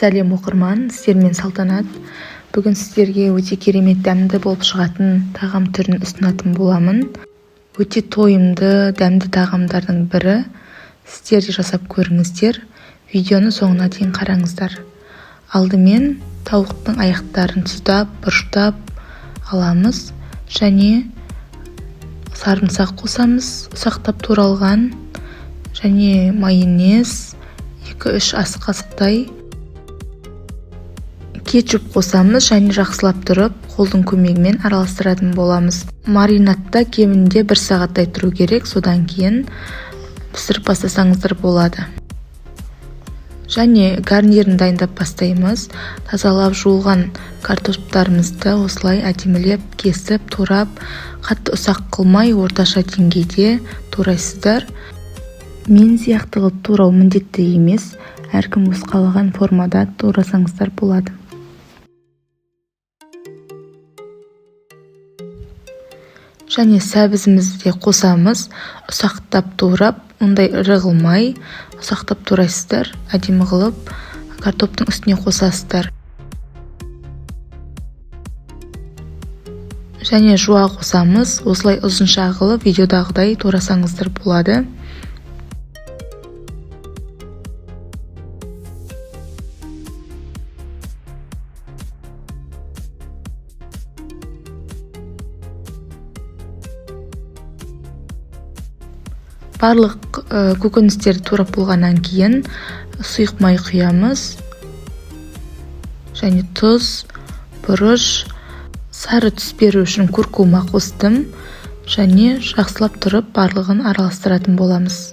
Сәлем, оқырман! Сіздермен Салтанат. Бүгін сіздерге өте керемет дәмді болып шығатын тағам түрін ұсынатын боламын. Өте тойымды, дәмді тағамдардың бірі. Сіздер де жасап көріңіздер. Видеоны соңына дейін қараңыздар. Алдымен тауықтың аяқтарын тұздап, бұрыштап аламыз және сарымсақ қосамыз, ұсақтап туралған, және майонез 2-3 ас қасықтай, кетчуп қосамыз және жақсылап тұрып қолдың көмегімен араластыратын боламыз. Маринадта кемінде 1 сағаттай тұру керек, содан кейін пісіріп бастасаңыздар болады. Және гарнирін дайындап бастаймыз. Тазалап жуылған картоптарымызды осылай әдемілеп кесіп, турап, қатты ұсақ қылмай, орташа деңгейде турайсыздар. Мен сияқты қылып турау міндетті емес, әркім өз қалаған формада турасаңыздар болады. Және сәбізімізді де қосамыз, ұсақтап турап, ондай ірі қылмай, ұсақтап турайсыздар, әдемі қылып картоптың үстіне қосасыздар. Және жуа қосамыз, осылай ұзынша қылып видеодағыдай турасаңыздар болады. Барлық көкөністерді турап болғаннан кейін сұйық май құямыз және тұз, бұрыш, сары түс беру үшін куркума қостым және жақсылап тұрып барлығын араластыратын боламыз.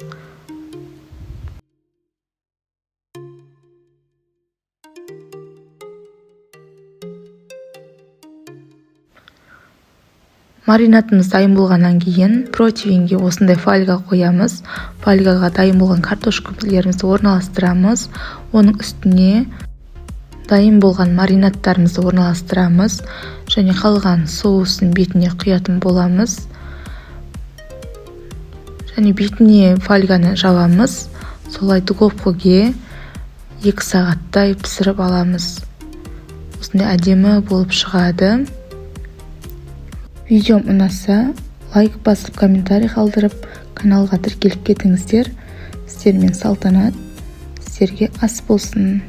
Маринадымыз дайын болғаннан кейін противеньге осындай фольга қоямыз. Фольгаға дайын болған картошкалерімізді орналастырамыз. Оның үстіне дайын болған маринадтарымызды орналастырамыз және қалған соусын бетіне құятын боламыз. Және бетіне фольганы жабамыз. Солай духовкаге 2 сағаттай пісіріп аламыз. Осындай әдемі болып шығады. Видеом ұнаса, лайк басып, комментарий қалдырып, каналға тіркеліп кетіңіздер. Сіздермен Салтанат. Сіздерге ас болсын.